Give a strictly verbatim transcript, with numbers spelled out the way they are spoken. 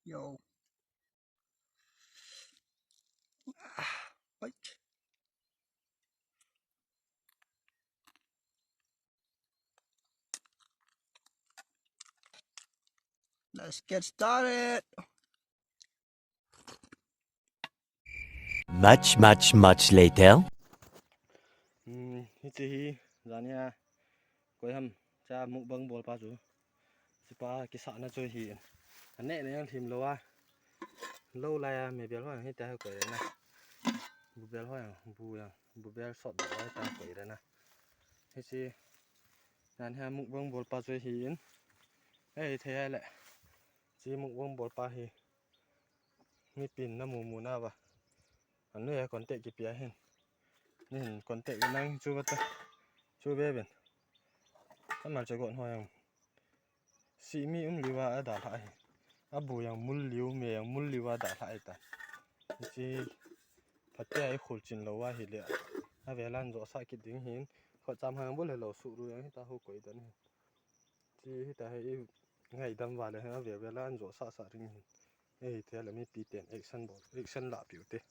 Yo. Right. Let's get started. Much, much, much later. Hmm, hiche hi, jan hi a, koi ham, cha mukbang bol pa chu. Chupa kisahna chu hi. Ane ne yang thim lo a. Lo lai a, me bel ho yang hita koi na. Bu bel ho yang, bu yang, bu bel sot bel ho hita koi na. Hiche, jan hi a mukbang bol pa chu hi in. Ei, thei le. Chi mukbang bol pa hi. Mi pin na mu mu na ba. Anu ya contact kipia hin. Nin contact nang chu ba ta. Chu be ben. Amal che gon ho yang. Si mi um liwa a da la hi. Abu yang mul liu me yang mul liwa da la ai ta. Chi phatia i khul chin lo wa hi le. A ve lan jo sa ki ding hin. Kho cham hang bol he lo su ru yang hi ta ho koi dan hi. Chi hi ta hi i ngaidam va le a ve ve lan jo sa sa ring hin. Ei, te le mi pi ten action bol, action la piu te.